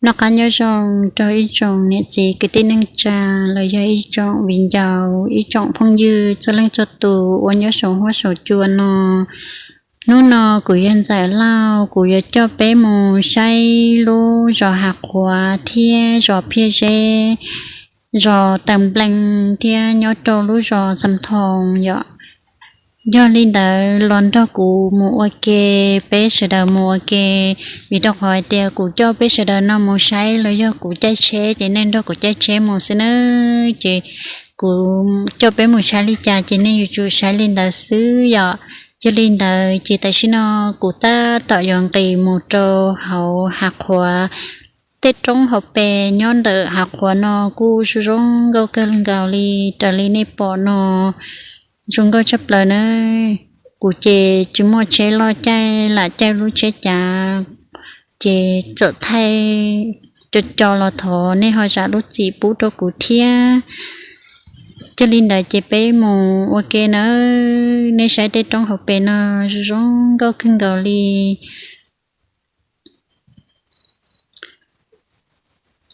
Noj qab nyob zoo rau ib tsoom niam txiv kwv tij neej tsa los yog ib tsoom viv ncaus ib tsoom phooj ywg txhua leej txhua tus uas nyob saum huab saum cua no. Hnub no kuv yog Ntxawm Lauj, kuv yuav coj peb mus saib lub zos Hav Qhuav thiab zos Phiaj Zeb, zos Taws Nplees thiab nyob rau lub zos Xam Thoos yom. Yog li ntawd los nrog kuv mus ua ke, peb sawv daws mus ua ke, vim rau qhov hais tias kuv coj peb sawv daws no mus saib los yog kuv caij tsheb ces nej nrog kuv caij tsheb mus xwb nawb. Ces kuv coj peb mus saib li cas ces nej yuav tsum saib li ntawd xwb yom. Yog li ntawd ces tam sim no kuv tab tom yuav nqis mus rau hauv Hav Qhuav. Tej roob hauv pes nyob ntawm Hav Qhuav no kuj zoo zoo nkauj kawg nkaus li raws li nej pom no, zoo nkauj tshaj plaws nawb. Kuv ces tsis muaj tsheb loj caij, lam caij lub tsheb cav, ces txawm thaij co co los thov nej ho zam lub txim pub rau kuv thiab. Yog li ntawd ces peb mus ua ke nawb. Nej saib tej roob hauv pes no zoo zoo nkauj kawg nkaus li.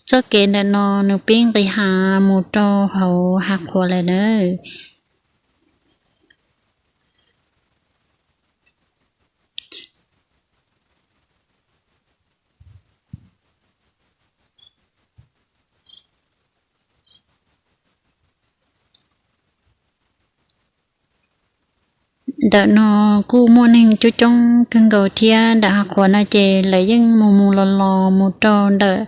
Txoj kev ntawm no nws pib nqis hav mus rau hauv Hav Qhuav lawm nawb. Ntawm no kuj muaj neeg coob coob kawg nkaus thiab. Ntawm Hav Qhuav no ces lawv yeej mus mus los los mus rau ntawm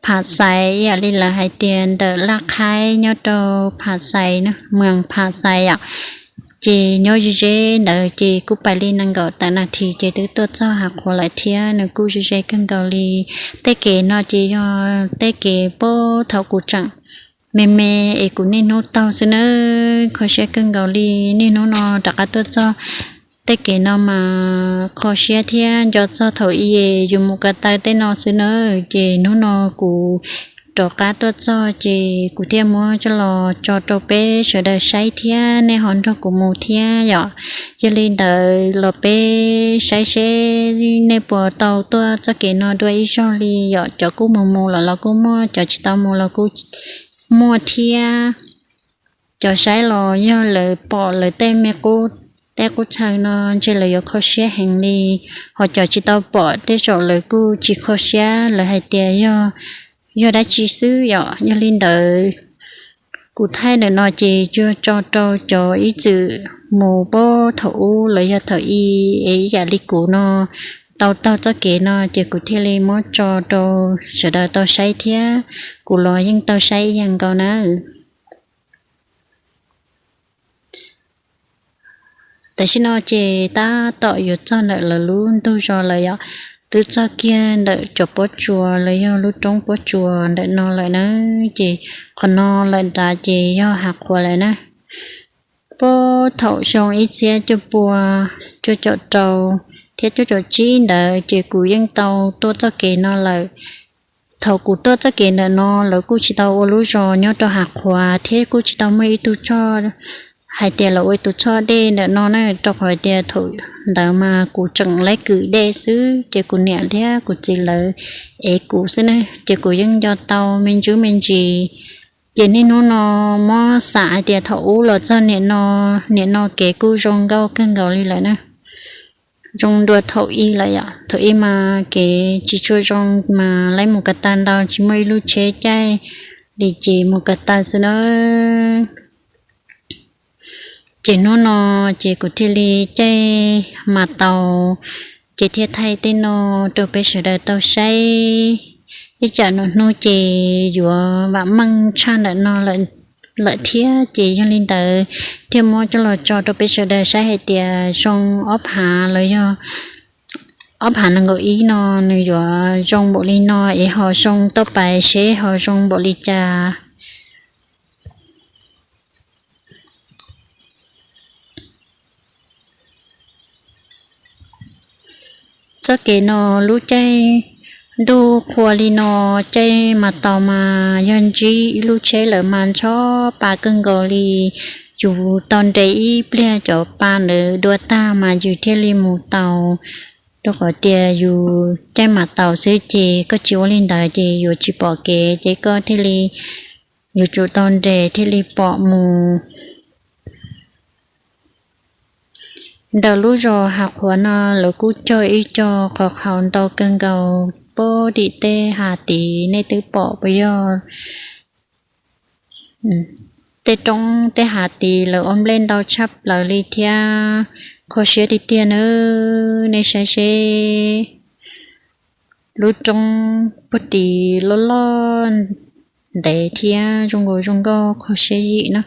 Pham Xais, ib yam li lawv hais tias ntawm Laj Qhaib nyob rau Pham Xais, Moos Pham Xais yom. Ces nyob ze ze ntawd ces kuj pais li nees nkaum tawm nas this ces twb tuaj txog Hav Qhuav lawm thiab. Nws kuj ze ze kawg nkaus li. Tej kev no ces yog tej kev puag thaum kuv tseem me me es kuv niaj hnub taug xwb nawb. Kho siab kawg nkaus li, niaj hnub no rov qab tuaj txog tej kev no mas kho siab thiab nco txog thaum ub yus mus ko taw tej no xwb nawb. Ces hnub no kuv rov qab tuaj txog ces kuv thiaj muab coj los tso rau peb sawv daws saib thiab nej ho nrog kuv mus thiab yom. Yog li ntawd los peb saib seb nej puas tau tuaj txoj kev no dua ib zaug li yom. Cov kuj mus mus lawm los kuj muaj, cov tsis tau mus los kuj muaj thiab. Cov saib los yog lawv pom lawv tej me qub, tej qub chaw no ntshe lawv yuav kho siab heev li, ho cov tsis tau pom tej zaum lawv kuj tsis kho siab, lawv hais tias yog, yog dab tsi xwb yom. Yog li ntawd kuv thaij ntawm no ces yuav tso rau cov ib txwm mus puag thaum ub los yog thaum ub es ib yam li kuv no tau taug txoj kev no ces kuv thiaj li muab tso rau sawv daws tau saib thiab. Kuv los yeej tau saib ib yam nkaus nawb. Tam sim no ces tab tom yuav txog ntawm lawv lub ntug zos lawm yom. Twb txog kiag ntawm cov pob tsuas los yog lub roob pob tsuas ntawm no lawm na. Ces qhov no lawm nrad ces yog Hav Qhuav lawm na. Puag thaum xyoo ib txhiab cuaj pua cuaj caum rau thiab cuaj caum tsib ntawd ces kuv yeej tau tuaj txoj kev no lawm. Thaum kuv tuaj txoj kev ntawm no lawv kuj tsis tau ua lub zos nyob rau Hav Qhuav thiab kuj tsis tau muaj ib tug txhoj hais tias lawv ua ib tug txhoj dej ntawm no na, rau qhov tias thaum ntawd mas kuv tseem laib kwm dej xwb ces kuv niam thiab kuv txiv lawv ev kuv xwb na, ces kuv yeej nco tau me ntsis me ntsis. Ces niaj hnub no muab xam hais tias thaum ub los txog nim no, nim no kev kuj zoo nkauj kawg nkaus li lawm na. Zoo dua thaum ub lawm yom, thaum ub mas kev tsis tshua zoo mas laib mus ko taw ntau, tsis muaj ib lub tsheb caij li ces mus ko taw xwb na. Ces hnub no ces kuv thiaj li caij mas taus, ces thiaj thaij tej no rau peb sawv daws tau saib. Ib tsam no hnub ces yuav vam meej tshaj ntawm no lawm thiab, ces yog li ntawd thiaj muab coj los tso rau peb sawv daws saib hais tias xyoo ob phav los yog ob phav nees nkaum ib no nws yuav zoo npaum li no es ho xyoo toj pais seb ho zoo npaum li cas. Txoj kev no lub caij ntuj qhua li no, caij mas taus mas yog ntsib ib lub tsheb lawm mas ntsho pa kawg nkaus li. Yus tau nres ib pliag cov pa ntawd dua tag mas yus thiaj li mus taus Rau qhov tias yus caij mas taus xwb ces koj tsis ua li ntawd ces yuav tsis pom kev ces koj thiaj li yuav tsum tau nres thiaj li pom mus. Ntawm lub zos Hav Qhuav no lawv kuj cog ib co qhov qhaus ntau kawg nkaus puag tim tej hav tid, nej twb pom puas yog? Tej roob tej hav tid lawv ua nplej ntau tshaj plaws li thiab kho siab tiag tiag nawb. Nej saib seb, lub roob puag tid loj loj ntev thiab zoo nkaus zoo nkauj kho siab yim na.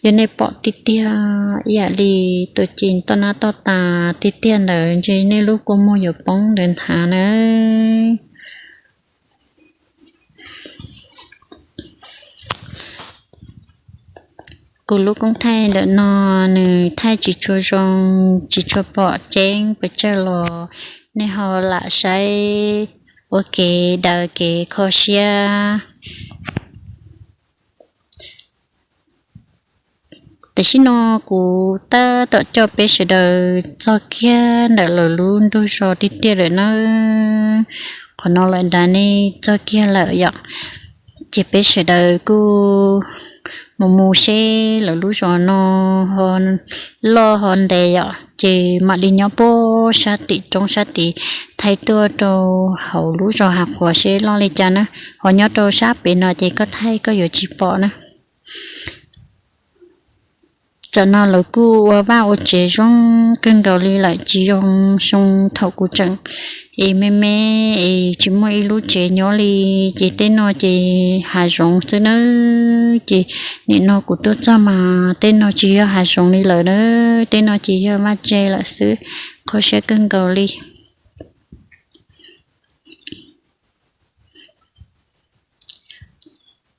Yog nej pom tiag tiag ib yam li tus ci toj nab toj tas tiag tiag ntawd ntshe nej lub kua muag yuav poob ntawd nthav na. Kuv lub koob thaij ntawm no nws thaij tsis tshua zoo, tsis tshua pom ceeb pes tsawg los nej ho lam saib ua kev daws kev kho siab. Tam sim no kuv tab tom coj peb sawv daws txog kiag ntawm lawv lub ntug zos tiag tiag lawm na. Qhov no lawm nrad nej txog kiag lawm yom. Ces peb sawv daws kuj mus mus seb lawv lub zos no ho loj ho ntev yom, ces mam li nyob puag sab tim roob sab tid thaij tuaj rau hauv lub zos Hav Qhuav seb loj li cas na. Ho nyob rau sab pem no ces koj thaij koj yuav tsis pom na. Tam no lawv kuj ua vaj ua tsev zoo kawg nkaus li lawm, tsis zoo xyoo thaum kuv tseem es me me es tsis muaj ib lub tsev nyob li. Ces tej no ces hav zoov xwb nawb. Ces nim no kuv tuaj txog mas tej no tsis yog hav zoov li lawm na, tej no ces yog vaj tse lawm xwb. Kho siab kawg nkaus li.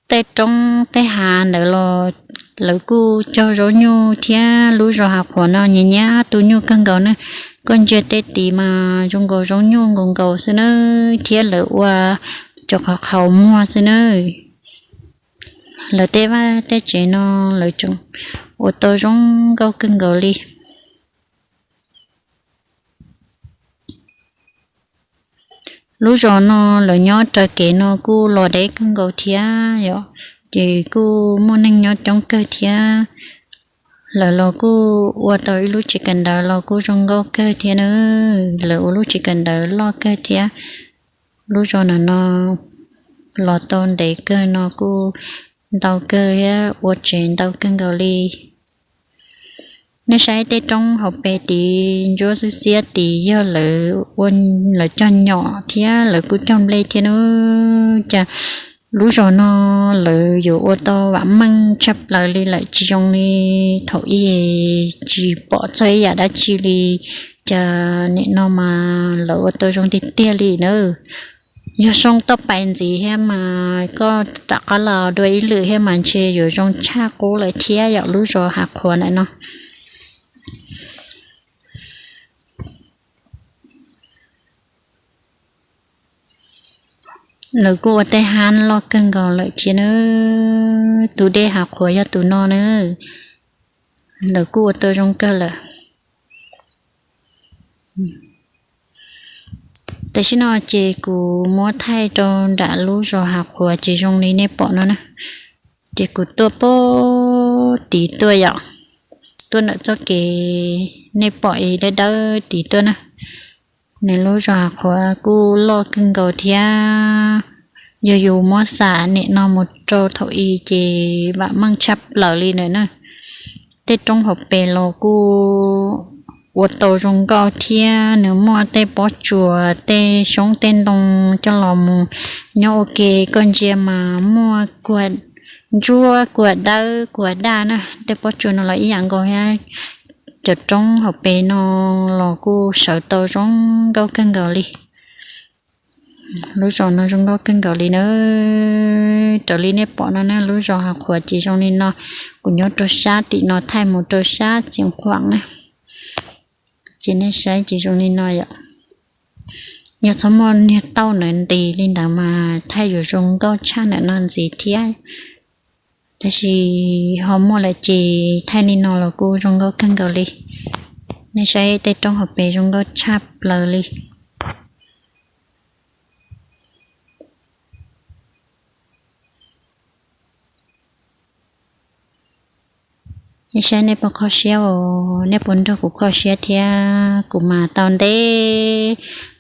Tej roob tej hav ntawd los lawv kuj cog zaub nyuj thiab, lub zos Hav Qhuav no nyiam nyiam tu nyuj kawg nkaus na. Koj ntsia tej tid mas zoo nkaus zaub nyuj nkaus nkaus xwb na, thiab lawv ua cov qhov qhaus muag xwb na. Lawv tej vaj tej tsev no lawv tseem ua tau zoo nkauj kawg nkaus li. Lub zos no lawv nyob raws kev no kuj los deb kawg nkaus thiab yom, ces kuj muaj neeg nyob coob kawg thiab. Lawv los kuj ua tau ib lub tsev kawm ntawv los kuj zoo nkauj kawg thiab na. Lawv ua lub tsev kawm ntawv loj kawg thiab. Lub zos no no los tau ntev kawg no kuj ntau kawg thiab, ua tsev ntau kawg nkaus li. Nej saib tej roob hauv pes tid ntsuab xwb xiab tid yog lawv ua, lawv cog nyom thiab lawv kuj cog nplej thiab na. Cas lub zos no lawv yuav ua tau vam meej tshaj plaws li lawm, tsis zoo li thaum ub tsis pom txog ib yam dab tsi li. Cas nim no mas lawv ua tau zoo tiag tiag li na. Yog xyoo toj pais ntxiv thiab mas koj rov qab los dua ib lwm thiab mas ntshe yuav zoo tshaj qub lawm thiab yom, lub zos Hav Qhuav ntawm no. Lawv kuj ua tej hab loj kawg nkaus lawm thiab na. Tus dej Hav Qhuav yog tus no na. Lawv kuj ua tau zoo kawg lawm. Tam sim no ces kuv muab thaij rau nram lub zos Hav Qhuav ces zoo li nej pom no na. Ces kuv tuaj puag tid tuaj yom, tuaj ntawm txoj kev nej pom es dawb dawb tid tuaj na. Nws lub zos Hav Qhuav kuj loj kawg nkaus thiab. Yog yus muab xam nim no mus rau thaum ub ces vam meej tshaj plaws li ntawm na. Tej roob hauv pes los kuj ua tau zoo nkauj thiab, nws muaj tej pob tsuas tej xyoob tej ntoo coj los mus nyob ua ke. Koj ntsia mas muaj kuag ntsuab, kuag dawb, kuag daj na. Tej pob tsuas no los ib yam nkaus thiab. Cov roob hauv pes no los kuj sawv tau zoo nkauj kawg nkaus li. Lub zos no zoo nkauj kawg nkaus li na. Raws li nej pom no na, lub zos Hav Qhuav ces zoo li no. Kuv nyob rau sab tim no thaij mus rau sab Xeev Khuam na. Ces nej saib ces zoo li no yom. Yog txhob muaj niag tauj ntawd ntis li ntawd mas thaij yuav zoo nkauj tshaj ntawm no ntxiv thiab. Tab sis ho muaj lawm ces thaij li no los kuj zoo nkauj kawg nkaus li. Nej saib tej roob hauv pes zoo nkauj tshaj plaws li. Nej saib nej puas kho siab os, nej puas nrog kuv kho siab thiab? Kuv mas tau ntev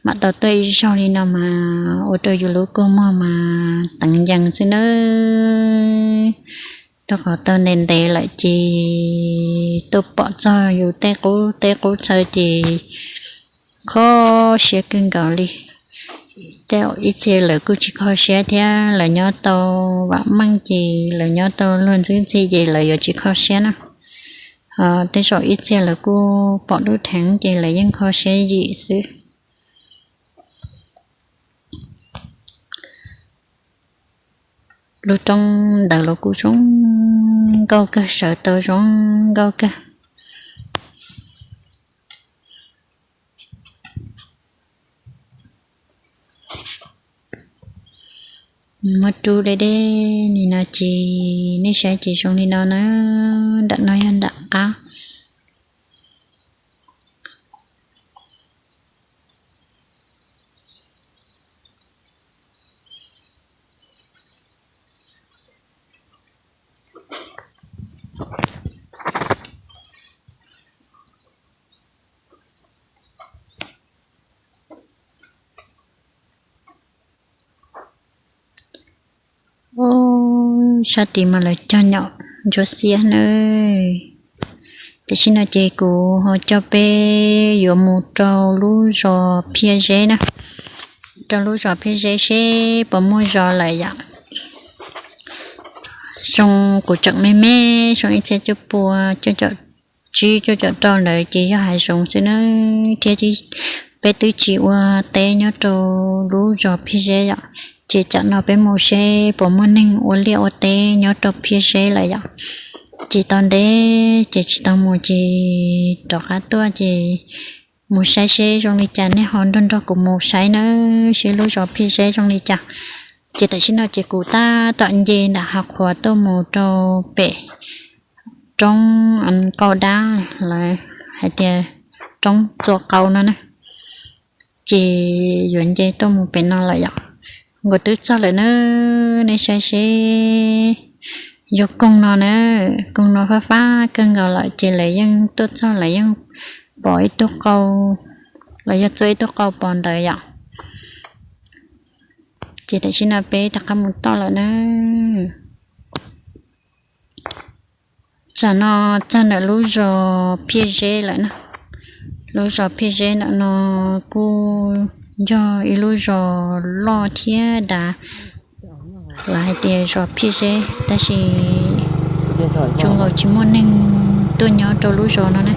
mam tau tuaj ib zaug li no mas ua rau yus lub kua muag mas teev yees xwb nawb. Rau qhov tau ntev ntev lawm ces tuaj pom txog yus tej qub teb qub chaw ces kho siab kawg nkaus li. Tej ib txhia lawv kuj tsis kho siab thiab, lawv nyob tau vam meej ces lawv nyob tau luag ntxwb ntxhi ces lawv yuav tsis kho siab na. Tej zaum ib txhia lawv kuj pom dub dheev ces lawv yeej kho siab yim xwb. Lub roob ntawd los kuj zoo nkauj kawg, sawv tau zoo nkauj kawg. Muab rub deb deb li no ces nej saib ces zoo li no na, nram no yog nram qab. Sab tid mas lawv cog nyom ntsuab xiab nawb. Tam sim no ces kuv ho coj peb yuav mus rau lub zos Phiaj Zeb na, rau lub zos Phiaj Zeb seb puas muaj zos lawm yom. Xyoo kuv tseem me me, xyoo ib txhiab cuaj pua cuaj caum tsib cuaj caum rau ntawd ces yog hav zoov xwb na, thiab peb twb tsis ua teb nyob rau lub zos Phiaj Zeb yom. Ces tsam no peb mus seb puas muaj neeg ua liaj ua teb nyob rau Phiaj Zeb lawm yom. Tsis tau ntev ces tsis tau mus ces rov qab tuaj ces mus saib seb zoo li cas, nej ho nrog nrog kuv mus saib nawb seb lub zos Phiaj Zeb zoo li cas. Ces tam sim no ces kuv tab tom nce nram hav qhuav tuaj mus rau pem roob qau dab, lawv hais tias roob txua qau no na, ces yuav nce tuaj mus pem no lawm yom. Nkaus twb txog lawm na, nej saib seb, yog koog no na, koog no fab fab kawg nkaus lawm ces lawv yeej tuaj txog lawv yeej pov ib tug qau, lawv yog txua ib tug qau pov ntawd yom. Ces tam sim no peb rov qab mus toj lawm na. Tsam no txog ntawm lub zos Phiaj Zeb lawm na. Lub zos Phiaj Zeb ntawm no kuj yog ib lub zos loj thiab dav, lawv hais tias zos Phiaj Zeb, tab sis zoo nkaus tsis muaj neeg tuaj nyob rau lub zos no na.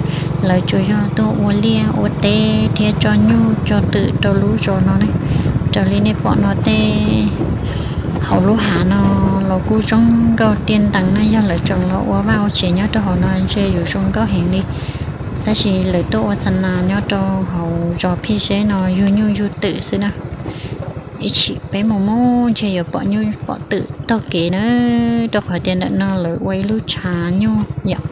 Lawv tsuas yog tuaj ua liaj ua teb thiab tso nyuj tso twm rau lub zos no na. Raws li nej pom no tej hauv lub hav no los kuj zoo nkauj tiaj ntees na, yog lawv tseem los ua vaj ua tsev nyob rau hauv no ntshe yuav zoo nkauj heev li. Tab sis lawv tuaj ua xa nas nyob rau hauv zos Phiaj Zeb no yug nyuj yug twm xwb na. Ib chim peb mus mus ntshe yuav pom nyuj pom twm taug kev na, rau qhov tias ntawm no lawv ua ib lub tshav nyuj yom.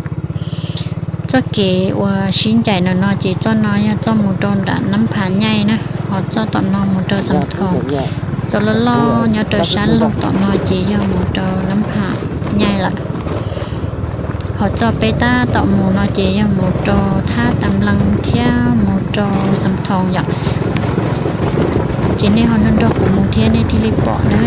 Txoj kev uas sib ncaim ntawm no ces txoj no yog txoj mus rau nram Nab Phas Nyaij na, ho txoj tom no mus rau Xam Thoos. Txoj loj loj nyob rau sab laug tom no ces yog mus rau Nab Phas Nyaij lawm. Ho txoj peb tab tom mus no ces yog mus rau Thab Tas Nplees thiab mus rau Xam Thoos yom. Ces nej ho nrog nrog kuv mus thiab nej thiaj li pom na,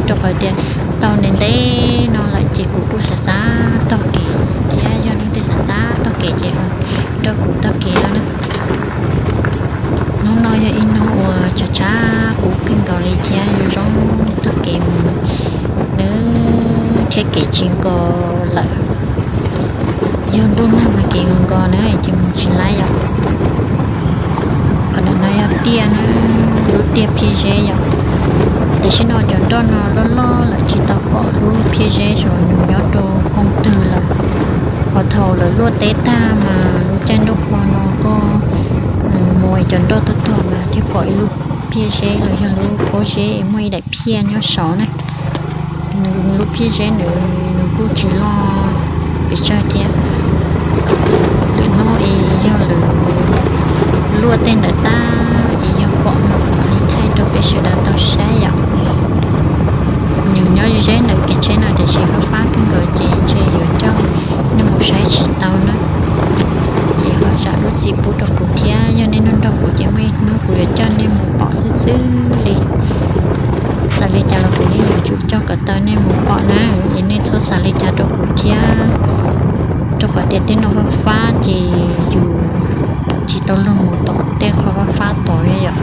rau qhov tias tau ntev ntev no lawm ces kuv kuj xav xav taug kev thiab, yog leej twg xav xav taug kev ces ho nrog kuv taug kev no na. Hnub no yog ib hnub uas tshav tshav kub kawg nkaus li thiab yuav zoo taug kev mus na, thiab kev tsis nkos lawm. Yog ntuj nag mas kev nkos nkos na ces mus tsis laib yom. Qhov ntawm no yog tiaj na, lub tiaj Phiaj Zeb yom. Tam sim no cov nroj no loj loj lawm tsis tau pom lub Phiaj Zeb xyov nws nyob rau koog twg lawm. Ho thaum lawv luaj teb tag mas lub caij ntuj qhua no koj mus cov nroj tuaj tuag mas thiaj pom ib lub Phiaj Zeb los yog lub Pob Zeb muaj ib daim phiaj nyob saud na. Nws lub Phiaj Zeb nws, nws kuj tsis loj pes tsawg thiab. Lwm hnub es yog lawv luaj tej ntawd tag es yog pom no kuv mam li thaij rau peb sawv daws tau saib yom. Nws Nyob ze ze ntawm kev tsheb no tiam sis fab fab kawg nkaus ces ntshe yuav coj nej mus saib tsis tau na. Ces ho zam lub txim pub rau kuv thiab, yog nej nrog nrog kuv ces muaj ib hnub kuv yuav coj nej mus pom xwb xwb li. Xav li cas los kuv yeej yuav tsum coj kom tau nej mus pom na, es nej txhob xav li cas rau kuv thiab. Rau qhov tias tej no fab fab ces yus tsis tau luag mus tom tej qhov fab fab tod yom,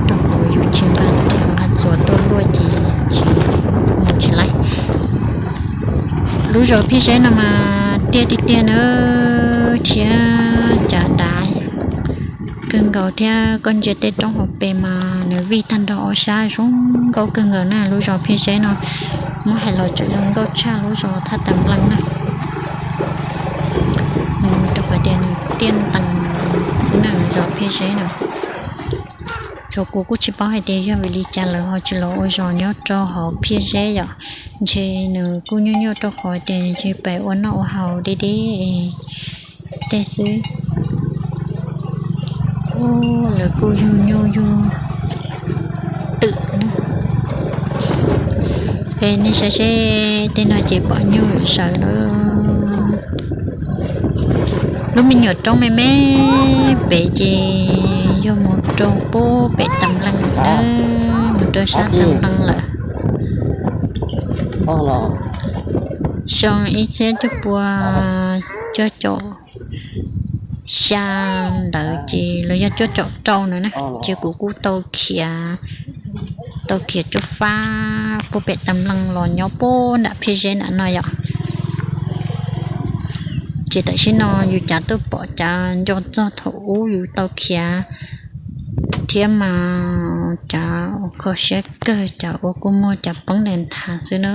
rau qhov yus tsis nqa riam nqa txuas tuaj luaj ces tsis mus tsis laib. Lub zos Phiaj Zeb no mas tiaj tiag tiag na, thiab cas dav kawg nkaus thiab. Koj ntsia tej roob hauv pes mas nws vij tag nrho ob sab, zoo nkauj kawg nkaus na. Lub zos Phiaj Zeb no muab hais los tseem zoo nkauj tshaj lub zos Thaj Tas Nplees na. Rau qhov tias nws tiaj ntees xwb na, zos Phiaj Zeb no. Txhua kuv kuj tsis paub hais tias yog vim li cas lawv ho tsis los ua zos nyob rau hauv Phiaj Zeb yom. Ntshe nws kuj nyuaj nyuaj rau qhov tias ntshe pem ua noj ua haus deb deb tej xwb. Lawv kuj yug nyuj yug twm na. Es nej saib seb, tej no ces pom nyuj sawv lawm. Lub me nyuam roob me me pem ces yog mus rau pub pem Tas Nplees lawm na, mus rau sab Tas Nplees lawm. Xyoo ib txhiab cuaj pua cuaj caum xya ntawd ces los yog cuaj caum rau no na, ces kuv kuj tau khiav, tau khiav tsuj fab pub pem Tas Nplees los nyob pub nram Phiaj Zeb nram no yom. Ces tam sim no yus cav tuaj pom cav nco txog thaum ub yus tau khiav thiab mas cav ua kho siab kawg, cav ua kua muag cav poob ntawm nthav xwb na.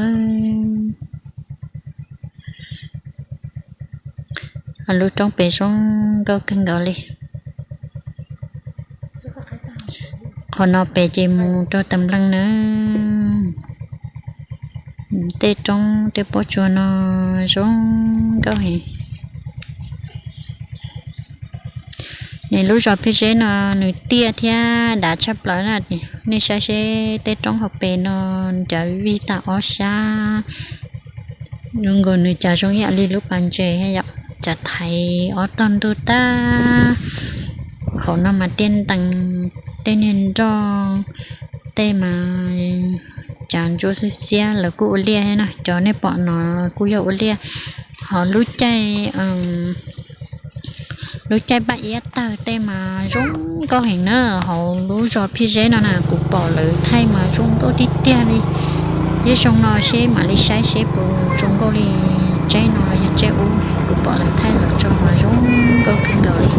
Lub roob pem zoo nkauj kawg nkaus li. Qhov no pem ces mus rau Tas Nplees na. Tej roob tej pob tsuas no zoo nkauj heev. Nws lub zos Phiaj Zeb no nws tiaj thiab dav tshaj plaws na. Nej saib seb, tej roob hauv pes no cov vij tag ob sab, zoo nkaus nws cas zoo ib yam li lub pas ntses yom, cas thaiv ob tog ntug tag. Hauv no mas tiaj ntees, tej niag nroj tej mas cas ntsuab xiab xiab, lawv kuj ua liaj thiab na. Cov nej pom no kuj yog ua liaj. Ho lub caij, lub caij paj iab tawg tej mas zoo nkauj heev na. Hauv lub zos Phiaj Zeb no na kuv pom lawv thaij mas zoo nkauj tiag tiag li. Ib xyoo no seb mam li saib seb puas zoo nkauj li tsaib no los yog tsaib ub, kuv pom lawv thaij los tso mas zoo nkauj kawg nkaus li.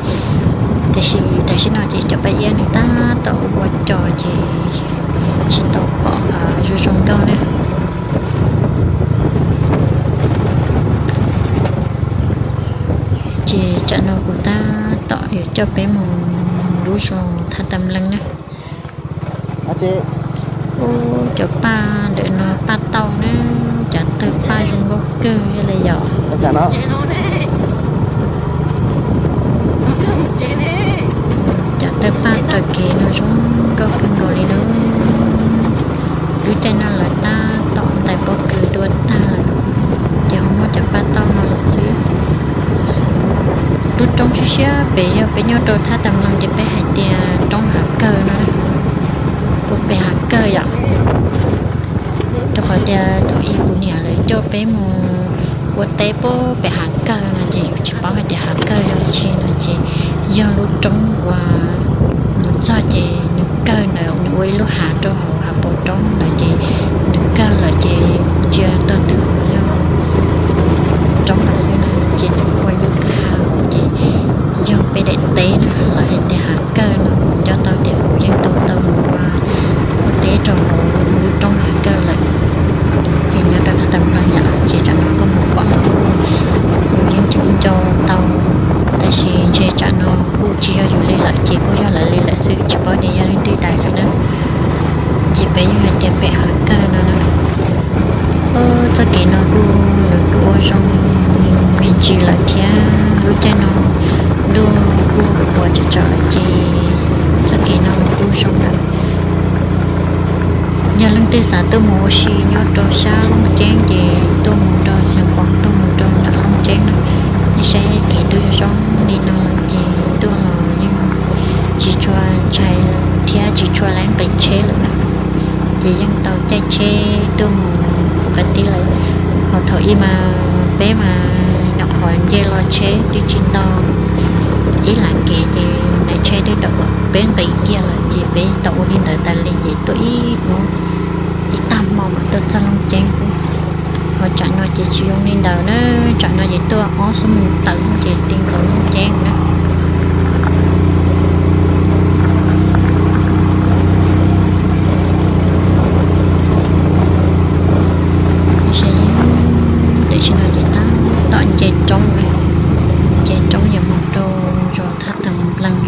Tiam sis tam sim no ces cov paj iab nws tab tom ua co ces tsis tau pom zoo zoo nkauj na. Ces tsam no kuv tab tom yuav coj peb mus lub zos Thaj Tas Nplees na. Ub, cov paj ntawm no paj tauj na, cov tawg paj zoo nkauj kawg li yom. Cov tawg paj taws kev no zoo nkauj kawg nkaus li na. Lub caij no lawv tab tom ntais pob kws dua tag lawm, ces ho muab cov paj tauj no los xwb. Lub roob siab siab pem yog peb nyob rau Thaj Tas Nplees ces peb hais tias roob Hav Kawg no, pub pem Hav Kawg yom. Rau qhov tias thaum ub kuv niam lawv coj peb mus ua teb pub pem Hav Kawg no ces yus tsis paub hais tias Hav Kawg yog dab tsi no ces yog lub roob uas mus txog ces nws kawg ntawd, nws ua ib lub hav rau hauv hav paus roob ntawd ces nws kawg lawm ces ntsia tau twb yog roob lawm xwb na, ces nws ua ib lub kwj ha ces yog peb daim teb na, lawv hais tias Hav Kawg no. Kuv nco tau tias kuv yeej tau tau mus ua teb rau hauv lub roob Hav Kawg lawm. Ces nyob rau Thaj Tas Nplees yom, ces tsam no koj mus pom yus yeej tseem nco tau, tab sis ntshe tsam no kuj tsis yog yus li lawm ces kuj yog lawv li lawm xwb, tsis paub tias yog leej twg daim lawm na. Ces peb yeej hais tias pem Hav Kawg no na. Txoj kev no kuj lawv kuj ua zoo me ntsis lawm thiab, lub caij no ntuj kuj qhuav tsawm tsawm lawm ces txoj kev no kuj zoo lawm. Yog leej twg xav tuaj mus ua si nyob rau sab Looj Ceeb ces tuaj mus rau Xeev Khuam, tuaj mus rau nram Looj Ceeb na. Nej saib kev twb zoo zoo li no ces tuaj los yeej tsis tshua ntshai thiab tsis tshua laib nqis tsheb lawm na. Ces yeej tau caij tsheb tuaj mus pus qab tib lawm. Ho thaum ub mas peb mas nyuam qhuav nce los tsheb twb tsis ntau ib lam kev ces naiv tsheb twb rau peb nqis kiag lawm ces peb tau ua li ntawd tas li ces tuaj ib hnub ib tag hmo mas tuaj txog Looj Ceeb xwb. Ho tsam no ces tsis zoo li ntawd na, tsam no ces tuaj ob xuab moos tawm ces ti nkaus Looj Ceeb na. Tam sim no ces tab tom nce roob, nce roob yuav mus rau zos Thaj Teem Nplees.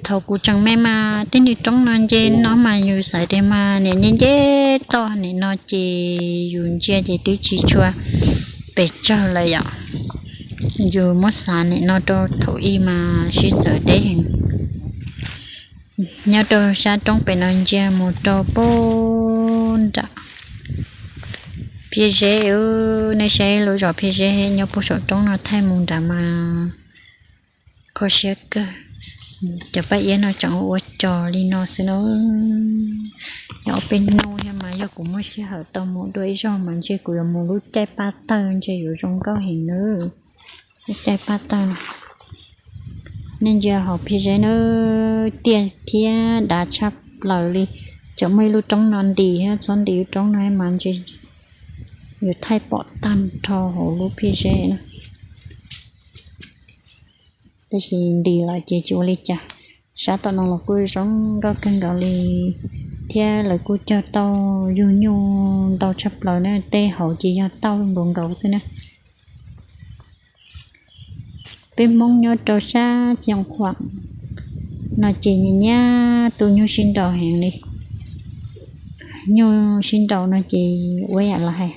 Thaum kuv tseem me mas tej niag roob no nce no mas yus xav tias mas niam nce nce toj nim no ces yus ntsia ces twb tsis tshua pes tsawg lawm yom. Yus muab xav nim no rau thaum ub mas sib txawv deb heev. Nyob rau sab roob pem no ntsia mus rau puag nram Phiaj Zeb, nej saib lub zos Phiaj Zeb nyob puag saum roob no thaij mus nrad mas kho siab kawg. Cov paj iab no tseem ua cos li no xwb na. Yog ob peb hnub thiab mas yog kuv muaj sij hawm tau mus dua ib zaug mas ntshe kuv yuav mus lub caij paj tawg ntshe yuav zoo nkauj heev nawb. Lub caij paj tawg. Nej ntsia hauv Phiaj Zeb na, tiaj thiab dav tshaj plaws li. Tseem muaj ib lub roob no ntis thiab, txhob ntis lub roob no mas ntshe yuav thaij pom tag nrho hauv lub Phiaj Zeb na. Tab sis ntis lawm ces tsis ua li cas. Sab tom no los kuj zoo nkauj kawg nkaus li thiab lawv kuj cog tau yug nyuj ntau tshaj plaws na, tej hauv ces yog tauj nkaus nkaus xwb na. Peb Hmoob nyob rau sab Xeev Khuam no ces nyiam nyiam tu nyuj sib nraus heev li. Nyuj sib nraus no ces ua yam los hais,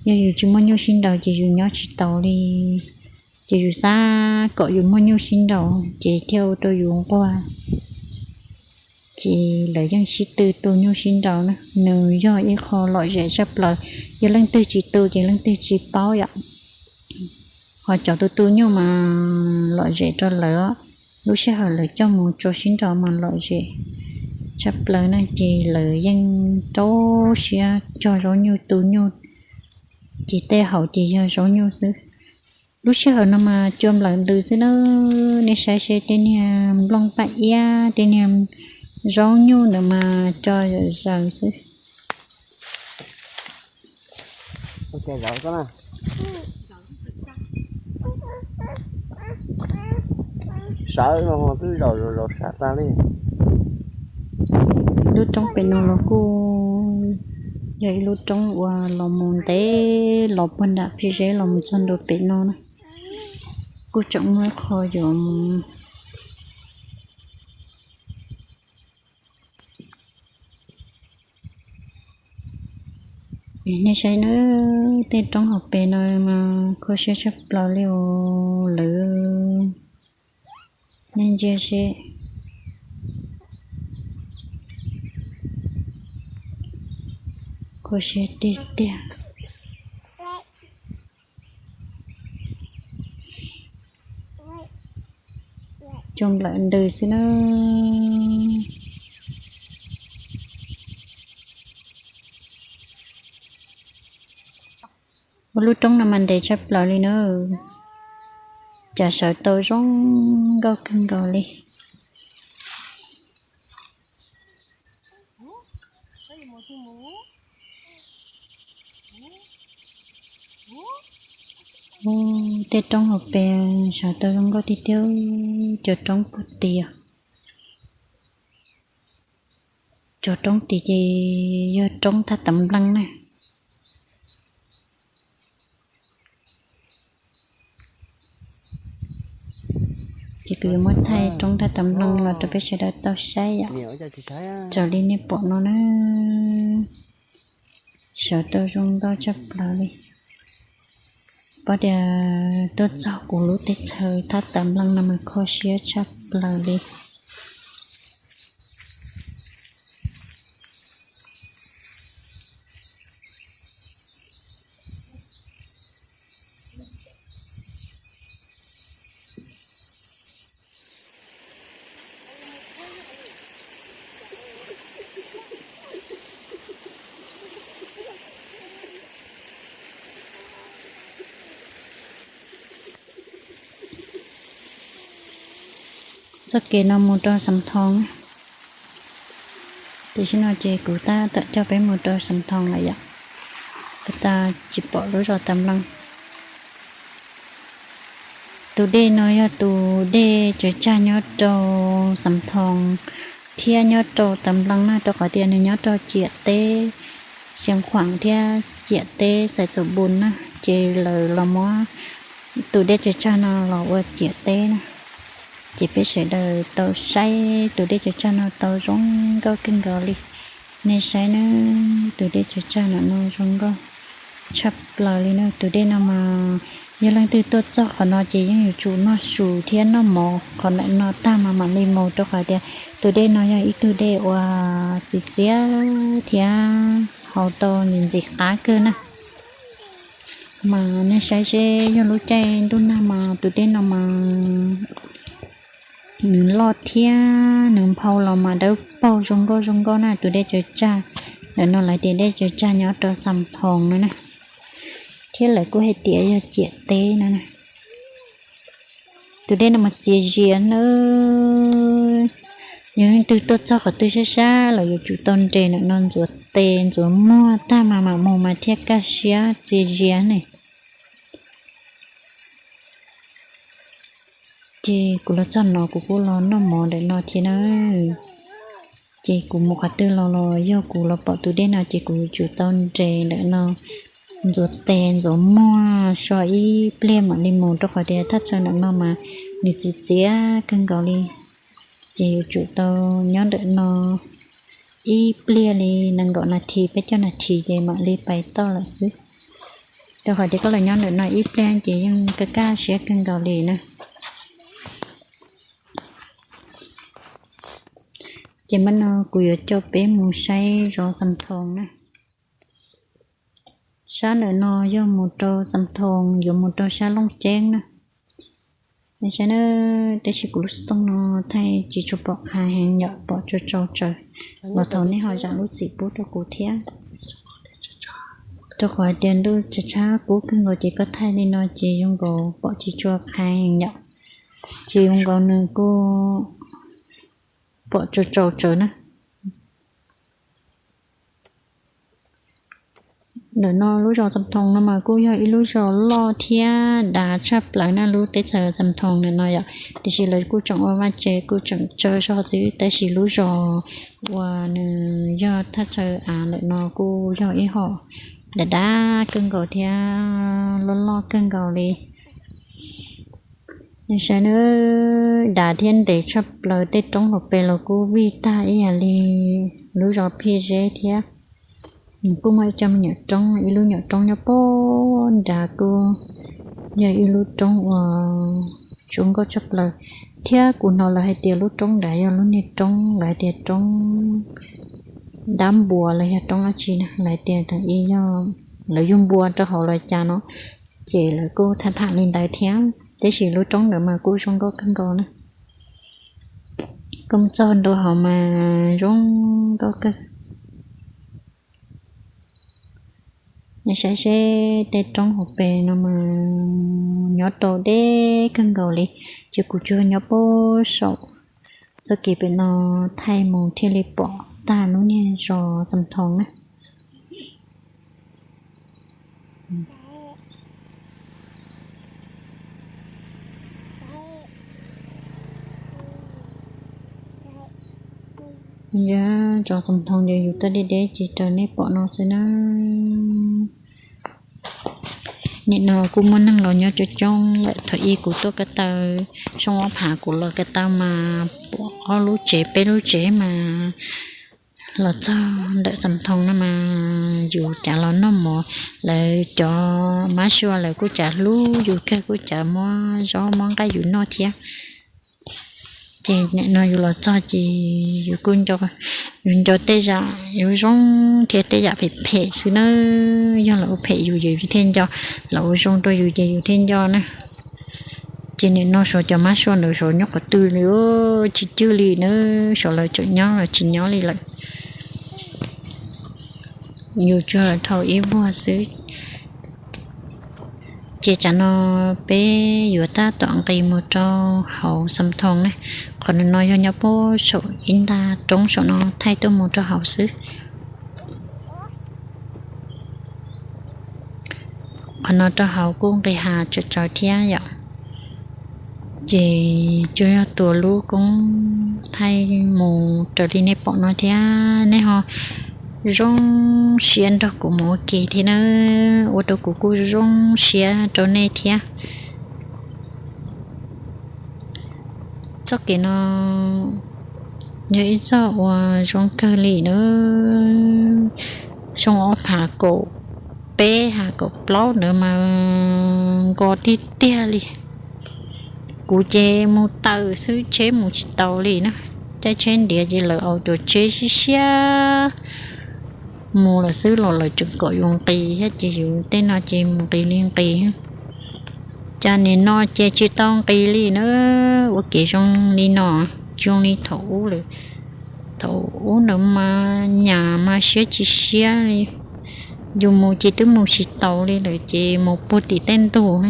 yog yus tsis muaj nyuj sib nraus ces yus nyob tsis taus li. Ces yus xav kom yus muaj nyuj sib nraus ces thiaj ua rau yus nquag. Ces lawv yeej sib tw tu nyuj sib nraus na, nws yog ib qho lom zem tshaj plaws. Yog leej twg tsis tu ces leej twg tsis paub yom. Ho cov tus tu nyuj mas lom zem rau lawv, lub sij hawm lawv coj mus tso sib nraus mas lom zem tshaj plaws na, ces lawv yeej rau siab cog zaub nyuj tu nyuj, ces tej hauv ces yog zaub nyuj xwb. Lub sij hawm no mas cua nplawm ntws xwb na, nej saib seb tej niag nplooj paj iab tej niag zaub nyuj ntawd mas cua zom zaws xwb. Sawv no twb zaum zaum sab tag li. Lub roob pem no los kuj yog ib lub roob uas los mus ntev los puag nram Phiaj Zeb los mus txog ntua pem no na, kuj tseem muaj ib qho yuav mus. Nej saib na, tej roob hauv pes no mas kho siab tshaj plaws li os lawv. Nej ntsia seb, kho siab tiag tiag. Cua nplawm ntws xwb na. Ua lub roob no mas ntev tshaj plaws li na. Cas sawv tau zoo nkauj kawg nkaus li. Tej roob hauv pes sawv tau zoo nkauj tiag tiag. Cov roob puag tid, cov roob tid ces yog roob Thaj Teev Nplees na. Ces kuv yuav muab thaij roob Thaj Teev Nplees los rau peb sawv daws tau saib yom. Raws li nej pom no na, sawv tau zoo nkauj tshaj plaws li. Pom tias tuaj txog kuv lub teb chaws thaj Tam Npleej no mas kho siab tshaj plaws li. Txoj kev no mus rau Xam Thoo, tam sim no ces kuv tab tom coj peb mus rau Xam Thoo lawm yom. Peb tab tsis pom lub zos Tam Npleej. Tus dej no yog tus dej tsaws tsag nyob rau Xam Thoo thiab nyob rau Tam Npleej na, rau qhov tias nws nyob rau ciam teb Xeev Khuam thiab ciam teb Xais Txuas Npus na, ces lawv los muab tus dej tsaws tsag no los ua ciam teb na. Ces peb sawv daws tau saib tus dej tsaws tsag no tau zoo nkauj kawg nkaus li. Nej saib na, tus dej tsaws tsag no zoo nkauj tshaj plaws li na. Tus dej no mas yog leej twg tuaj txog qhov no ces yeej yuav tsum noj su thiab noj mov qhov ntawm no tag mas mam li mus, rau qhov tias tus dej no yog ib tug dej uas txias txias thiab haus tau ntxim ntxim qab kawg na. Mas nej saib seb yog lub caij ntuj nag mas tus dej no mas nws loj thiab nws nphau los mas dawb paug zoo nkauj zoo nkauj na. Tus dej tsaws tsag ntawm no lawv tias dej tsaws tsag nyob rau Xam Thoo no na, thiab lawv kuj hais tias yog ciam teb no na. Tus dej no mas txias zias na. Yog leej twg tuaj txog qhov twg sab sab los yuav tsum tau nres ntawm no ntxuav tes ntxuav muag tag mas mam mus mas thiaj kaj siab, txias zias ne. Ces kuv los txog no kuv kuj los noj mov ntawm no thiab na. Ces kuv mus qhov twg los los yog kuv los pom tus dej no ces kuv yuav tsum tau nres ntawm no ntxuav tes ntxuav muag so ib pliag mam li mus, rau qhov tias thaj chaw ntawm no mas nws txias txias kawg nkaus li. Ces yuav tsum tau nyob ntawm no ib pliag li nees nkaum nas this peb caug nas this ces mam li pais toj lawm xwb. Rau qhov tias koj los nyob ntawm no ib pliag ces yeej kaj kaj siab kawg nkaus li na. Ces mam no kuv yuav coj peb mus saib zos Xam Thoo na. Sab ntawm no yog mus rau Xam Thoo, yuav mus rau sab Looj Ceeb na. Saib na, tab sis kuv lub xov tooj no thaij tsis tshua pom qha heev yom, pom tsau tsau tsawv, los thov nej ho zam lub txim pub rau kuv thiab. Rau qhov hais tias ntuj tshav tshab kub kawg nkaus ces koj thaij li no ces zoo nkaus pom tsis tshua qha heev yom, ces zoo nkaus nws kuj pom tsau tsau tsawv na. Ntawm no lub zos Xam Thoo no mas kuj yog ib lub zos loj thiab dav tshaj plaws na, lub teb chaws Xam Thoo ntawm no yom, tiam sis lawv kuj tseem ua vaj tse kuj tseem tsawg zog xwb, tab sis lub zos uas nws yog thaj chaw av ntawm no kuj yog ib hom dav dav kawg nkaus thiab loj loj kawg nkaus li. Nej saib na, dav thiab ntev tshaj plaws, tej roob hauv pes los kuj vij tag ib yam li lub zos Phiaj Zeb thiab. Kuj muaj ib co me nyuam roob, ib lub nyuam roob nyob puag nrad kuj yog ib lub roob uas zoo nkauj tshaj plaws. Thiab kuv hnov lawv hais tias lub roob nrad yog lub niag roob, lawv hais tias roob dab npua los yog roob dab tsi na, lawv tias thaum ub yog lawv yug npua rau hauv los cas no, ces lawv kuj tham tham li ntawd thiab. Tab sis lub roob ntawd mas kuj zoo nkauj kawg nkaus na. Koj mus txog ntua hauv mas zoo nkauj kawg. Nej saib seb tej roob hauv pes no mas nyob rau deb kawg nkaus li, ces kuv tsuas nyob puag saum txoj kev pem no thaij mus thiaj li pom tag lub niag zos Xam Thoo na. Zos Xam Thoo ces yus tuaj deb deb ces raws nej pom no xwb na. Nim no kuj muaj neeg los nyob coob coob lawm, thaum ub kuv tuaj ko taw, xyoo ob phav kuv los ko taw mas pom ob lub tsev peb lub tsev mas Los txog ntawm Xam Thoo no mas yus cav los noj mov, lawv cov mab sua lawv kuj cav hlub yus kawg, kuj cav muab zaub muab nqaij yus noj thiab. Ces nim no yus los txog ces yus kuj, yus nco tej yam zoo zoo thiab tej yam phem phem xwb na. Yog lawv ua phem yus ces yus thiaj nco, lawv ua zoo rau yus ces yus thiaj nco na. Ces nim no xyov cov mab sua ntawd xyov nyob qhov twg li, tsis cwj li na, xyov lawv tseem nyob los tsis nyob li lawm. Yus tsuas dhau ib vuag xwb. Ces tsam no peb yuav tab tom nqis mus rau hauv Xam Thoo na. Qhov no yog nyob puag saum ib nta roob saum no thaij tuaj mus rau hauv xwb. Qhov no rau hauv kuj nqis hav tsawv tsawv thiab yom. Ces tsuas yog tuav lub koob thaij mus raws li nej pom no thiab. Nej ho zoo siab nrog kuv mus ua ke thiab na, ua rau kuv kuj zoo siab rau nej thiab. Txoj kev no yog ib txoj uas zoo kawg li na. Xyoo ob phav kaum peb ha kaum plaub ntawd mas nkos tiag tiag li. Kuv ces mus tawm xwb, tsheb mus tsis tau li na. Caij tsheb ntiav ces lawv au cov tsheb siab siab mus lawm xwb los lawv tseem kom yus nqis thiab ces yus tej no ces mus nqis li nqis. Cas nim no ces tsis tau nqis li na, ua kev zoo li no, zoo li thaum ub lawm. Thaum ub ntawd mas nyam mas siab tsis siab li, yus mus ces twb mus tsis tau li lawm ces mus puag tim tej ntug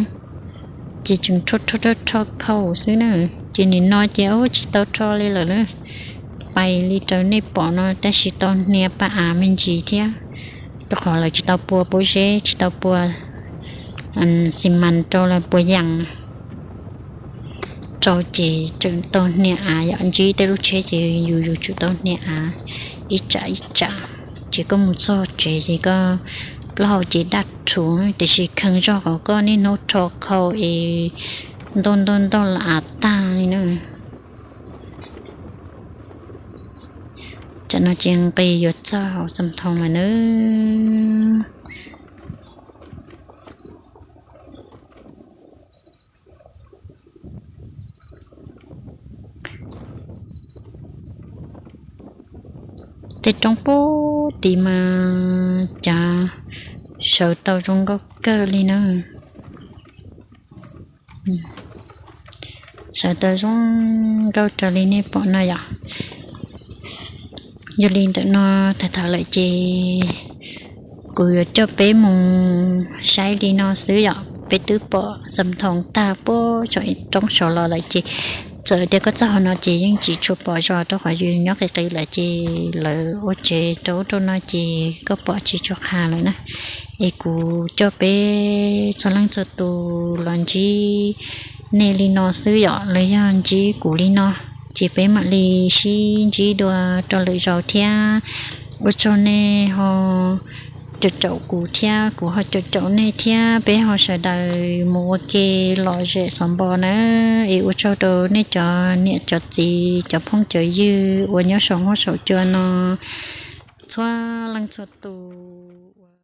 ces tseem rho rho rho rho khau xwb na. Ces nim no ces ub tsis tau rho li lawm na, pais li raws nej pom no tab sis tau hnia paj av me ntsis thiab, rau qhov lawv tsis tau pua pob zeb, tsis tau pua xi mas rau, lawv pua yas rau ces tseem tau hnia av yom. Ntsib tej lub tsheb ces yus yus tsum tau hnia av ib tsam ib tsam. Ces koj mus txog tsev ces koj plaub hau ces daj rhuv, tiam sis kheev zog kom koj niaj hnub rho khau es ntau ntau ntau los av tag li na. Tsam no ces nqis yuav txog hauv Xam Thoo lawm na. Tej roob puag tim mas cav sawv tau zoo nkauj kawg li na. Sawv tau zoo nkauj raws li nej pom no yom. Yog li ntawm no tag tag lawm ces kuv yuav coj peb mus saib li no xwb yom. Peb twb pom Xam Thoo tag puag saum roob saud los lawm ces txawm tias koj txog hauv no ces yeej tsis tshua pom zos rau qhov yus nyob qis qis lawm ces lawv ua tsev rau ub rau no ces koj pom tsis tshua qha lawm na. Es kuv coj peb txhua leej txhua tus los ntsib nej li no xwb yom, los yog ntsib kuv li no, ces peb mam li sib ntsib dua rau lwm zaus thiab. Ua tsaug nej ho caum caum kuv thiab kuv ho caum caum nej thiab, peb ho sawv daws mus ua ke lom zem xov npo na. Es ua tsaug rau nej cov niam cov txiv cov phooj cov ywg uas nyob saum huab saum cua no txhua leej txhua tus.